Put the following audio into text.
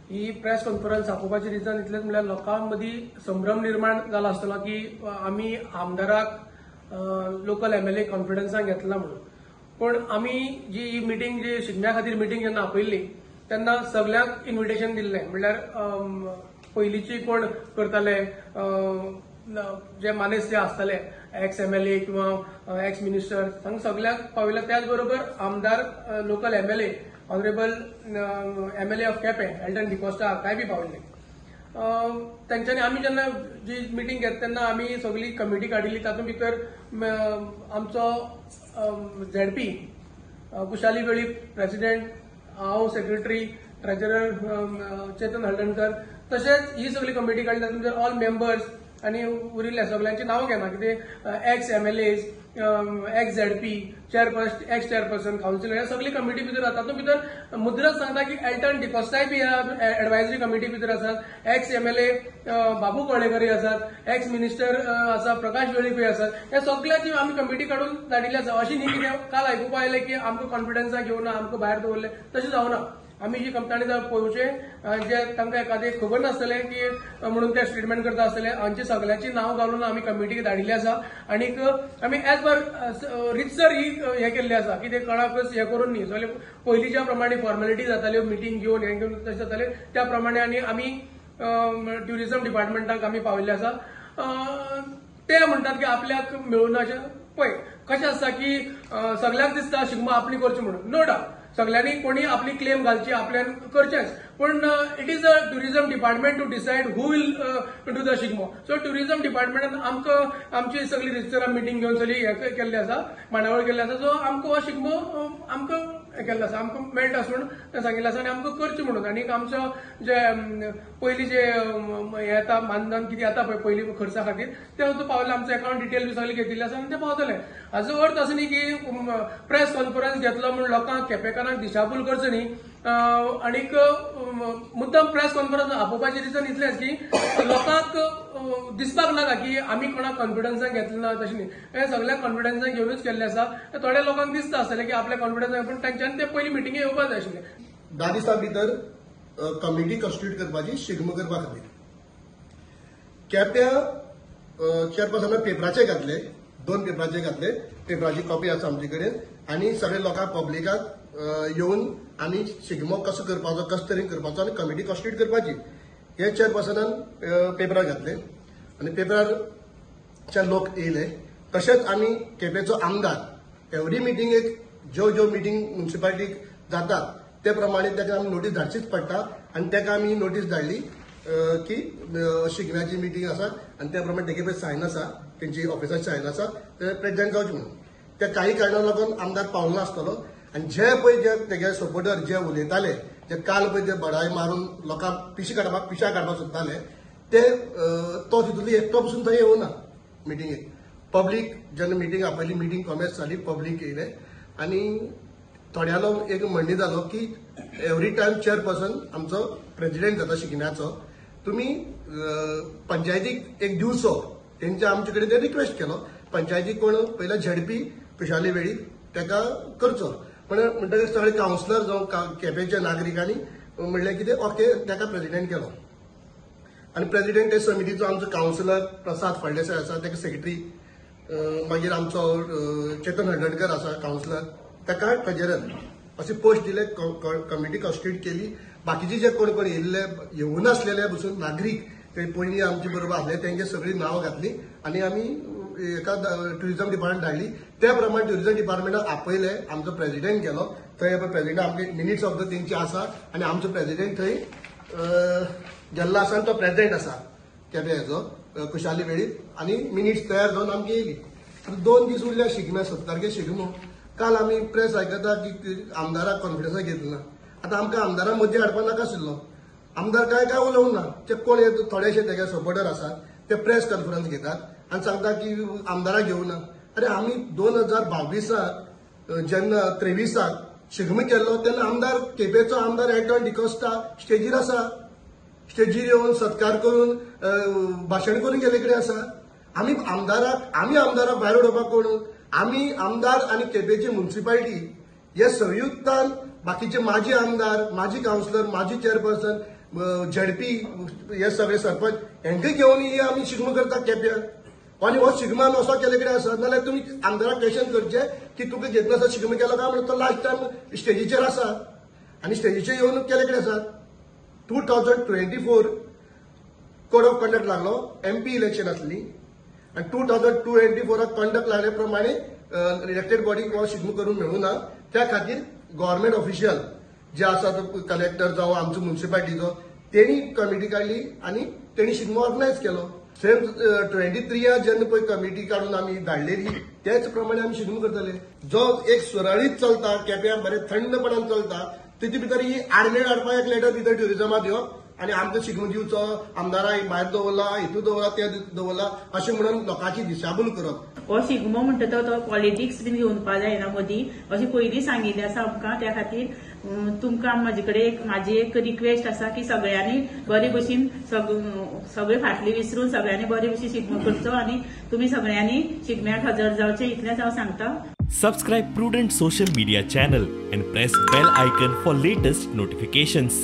ही press conference आपोवपाची reason इतलेंच म्हणल्यार लोकां मदीं संभ्रम निर्माण जाला आसतलो की आमी आमदाराक लोकल एमएलए कॉन्फिडन्सान घेतला म्हणून. पूण आमी जी ही मिटींग जी शिगम्या खातीर मिटींग जेन्ना आपयल्ली तेन्ना सगल्यांक इन्विटेशन दिल्लें, म्हणल्यार पयलींची कोण करताले जे मानेस्त जे आसताले एक्स एमएलए किंवा एक्स मिनिस्टर तांकां सगल्यांक पावयले. त्याच बरोबर आमदार local MLA honourable MLA of Quepem Elton D'Costa हाकाय बी पावयल्ले. तेंच्यांनी आमी जेन्ना जी मिटींग घेत तेन्ना आमी सगळी कमिटी काडिल्ली, तातूंत भितर आमचो झेडपी कुशाली वेळीप प्रेसिडेंट, हांव सेक्रेटरी, ट्रेजरर चेतन हळदणकर, तशेंच ही सगळी कमिटी काडली. तातूंत भितर ऑल मेंबर्स आनी उरिल्ल्या सगळ्यांची नांवां घेना कितें ex MLAs, ex ZP chairperson, ex chairperson, councillor, ह्या सगळी कमिटी भितर आसा. तातूंत भितर मुद्रच सांगता की एल्टन डिकॉस्टाय बी ह्या एडवायजरी कमिटी भितर आसात, एक्स एमएलए बाबू कवळेकरय आसात, एक्स मिनिस्टर आसा प्रकाश वेळीपय आसात. ह्या सगळ्याची आमी कमिटी काडून धाडिल्ली आसा. अशी न्ही कितें काल आयकुपा आयलें की आमकां कॉन्फिडन्सा घेवना, आमकां भायर दवरलें, तशें जावना. आमी जी कंपनी पळोवचें जे तांकां एखादें खबर नासतलें की म्हणून ते स्टेटमेंट करता आसतले, हांची सगळ्यांची नांव घालून आमी कमिटीक धाडिल्ली आसा. आनीक आमी एज पर रितसर ही हें केल्लें आसा की ते कोणाकच हें करून न्ही, सगळे पयलींच्या प्रमाणे फॉर्मेलिटी जाताल्यो मिटींग घेवन हें घेवन तशें जातालें त्या प्रमाणे. आनी आमी ट्युरिजम डिपार्टमेंटाक आमी पाविल्ले आसा. ते म्हणटात की आपल्याक मेळूना अशें. पळय कशें आसता की सगळ्यांक दिसता शिगमो आपली करची म्हणून, नो डावट सगळ्यांनी कोणी आपली क्लेम घालची आपल्यान करचेच, पण it is a tourism department to decide who will do the Shigmo. So tourism डिपार्टमेंटान आमकां आमची सगळी रितसर मिटींग घेवन सगळी हें केल्लें आसा, मांडावळ केल्ली आसा. सो आमकां हो शिगमो आमकां हें केल्लो आसा, आमकां मेळटा म्हणून तें सांगिल्लें आसा आनी आमकां करचें म्हणून. आनी आमचो जे पयलीं जे हें येता मानधन कितें येता पळय पयलीं खर्चा खातीर ते पावले, आमचो अकावंट डिटेल बी सगळें घेतिल्लें आसा आनी ते पावतले. हाचो अर्थ असो न्ही की प्रेस कॉन्फरन्स घेतलो म्हूण लोकांक केपेकारांक दिशाभूल करचो न्ही. आनीक मुद्दम प्रेस कॉन्फरन्स आपोवपाचें रिजन इतलेंच की लोकांक दिसपाक नाका की आमी कोणाक कॉन्फिडन्सान घेतलें ना, तशें न्ही. हें सगळ्यांक कॉन्फिडन्सान घेवनूच केल्लें आसा. थोड्या लोकांक दिसता आसतलें की आपल्या कॉन्फिडन्सान, पूण तांच्यांनी ते पयलीं मिटिंगे येवपाक जाय आशिल्लें. 10 दिसां भितर कमिटी कॉन्स्टिट्यूट करपाची शिगमो करपा खातीर केप्यां चेअरपर्सनान पेपराचे घातले, 2 पेपराचे घातले, पेपराची कॉपी आसा आमचे कडेन. आनी सगळे लोकांक पब्लिकाक येवन आनी शिगमो कसो करपाचो, कशे तरेन करपाचो आनी कमिटी कॉन्स्टिट्यूट करपाची हे चेअरपर्सनान पेपरार घातले आनी पेपरार लोक येयले. तशेंच आमी केपेंचो आमदार एवरी मिटिंगेक ज्यो ज्यो मिटींग म्युनिसिपालिटीक जातात ते प्रमाणे ताका आमी नोटीस धाडचीच पडटा आनी ताका आमी नोटीस धाडली की शिगम्याची मिटींग आसा आनी त्या प्रमाणे तेगे पळय सायन आसा, तेंची ऑफिसाची सायन आसा, ते प्रेजेंट जावचे म्हणून. त्या काही कारणां लागून आमदार पावलो नासतलो आनी जे पळय जे तेगे सपोर्टर जे उलयताले, जे काल पळय जे बडाय मारून लोकांक पिशा काडपाक सोदताले ते तो तितूंतलो एकटो पसून थंय येवना मिटिंगेक. पब्लीक जेन्ना मिटींग आपयली, मिटींग कॉमेस जाली, पब्लीक येयले आनी थोड्यालो एक म्हणणी जालो की एवरी टायम चेअरपर्सन आमचो प्रेजिडेंट जाता शिगम्याचो, तुमी पंचायतीक एक दिवचो. तेंच्या आमचे कडेन ते रिक्वेस्ट केलो पंचायतीक कोण पयल्या झेडपी खुशाली वेळीप ताका करचो. पण म्हणटकीर सगळे कावन्सिलर जावं केपेंच्या नागरिकांनी म्हणलें कितें ओके ताका प्रेजिडेंट केलो. आनी प्रेजिडेंट ते समितीचो आमचो कावन्सिलर प्रसाद फळदेसाय आसा, ताका सेक्रेटरी, मागीर आमचो चेतन हळदणकर आसा कावन्सिलर, ताका ट्रेजरर अशे पोस्ट दिले. कमिटी कॉन्स्टिट्यूट केली. बाकीचे जे कोण कोण येयल्ले येवनासलेले बसून नागरीक ते पयलीं आमचे बरोबर आसले तेंचे सगळीं नांवां घातली आनी आमी एका ट्युरिजम डिपार्टमेंट धाडली. त्या प्रमाणे ट्युरिजम डिपार्टमेंटाक आपयले, आमचो प्रेजिडेंट गेलो थंय, प्रेजिडेंट आमचे मिनिट्स ऑफ the तेंचे आसा आनी आमचो प्रेजिडेंट थंय गेल्लो आसा आनी तो प्रेजिडेंट आसा केपें हेजो खुशाली वेळीप आनी मिनिट्स तयार जावन आमकां येयली. आतां 2 दीस उरल्या शिगम्या, 7 तारखे शिगमो. काल आमी प्रेस आयकता की आमदाराक कॉन्फिडन्सा घेतलो ना. आतां आमकां आमदारा मदीं हाडपाक नाका आशिल्लो, आमदार काय काय उलोवंक ना. ते कोण थोडेशे तेगे सपोर्टर आसात ते प्रेस कॉन्फरन्स घेतात आनी सांगता की आमदाराक घेवना. अरे आमी 2022 जेन्ना 23 शिगमो केल्लो तेन्ना आमदार केपेंचो आमदार एल्टन डिकॉस्टा स्टेजीर आसा, स्टेजीर येवन सत्कार करून भाशण करून गेल्ले कडेन आसा. आमी आमदाराक भायर उडोवपाक कोण? आमी आमदार आनी केपेंची म्युनिसिपालिटी हे संयुक्तान बाकीचे माजी आमदार, माजी कावन्सिलर, माजी चेअरपर्सन, झेडपी हे सगळे सरपंच हेंकां घेवन ही आमी शिगमो करता केप्यां. आनी हो शिगमो आमी असो केले कडेन आसा, नाल्यार तुमी आमदाराक क्वेशन करचें की तुका घेतलो आसा शिगमो केलो काय म्हणून, तो लास्ट टायम स्टेजीचेर आसा आनी स्टेजीचेर येवन केले कडेन आसा. 2024 कोड ऑफ कंडक्ट लागलो, एमपी इलेक्शन आसली आनी 2024 कंडक्ट लागले प्रमाणे इलेक्टेड बॉडीक हो शिगमो करूंक मेळूं ना. त्या खातीर गव्हर्मेंट ऑफिशियल जे आसा कलेक्टर जावं आमचो म्युन्सिपालिटीचो तेणी कमिटी काडली आनी तेणी शिगमो ऑर्गनायज केलो. सेम 23 जेन्ना पळय कमिटी काडून आमी धाडलेली तेच प्रमाणे आमी शिगमो करतले. जो एक सुरळीत चलता केप्यां, बरें थंडपणान चलता, तेजे भितर ही आडमेळ हाडपाक एक लेटर भितर ट्युरिजमा दिवप आनी आमकां शिगमो दिवचो, आमदाराक भायर दवरला, हितू दवरला, ते दवरला अशें म्हणून लोकांची दिशाभूल करप. हो शिगमो म्हणटा तो पॉलिटिक्स बीन घेवपा जायना मदीं, अशें पयलीं सांगिल्लें आसा आमकां. त्या खातीर तुमकां म्हजे कडेन म्हाजी एक रिक्वेस्ट आसा की सगळ्यांनी बरे भशेन सगळे फाटली विसरून सगळ्यांनी बरे भशेन शिगमो करचो आनी तुमी सगळ्यांनी शिगम्याक हजर जावचें, इतलेंच हांव सांगता. Subscribe Prudent social media channel and press bell icon for latest notifications.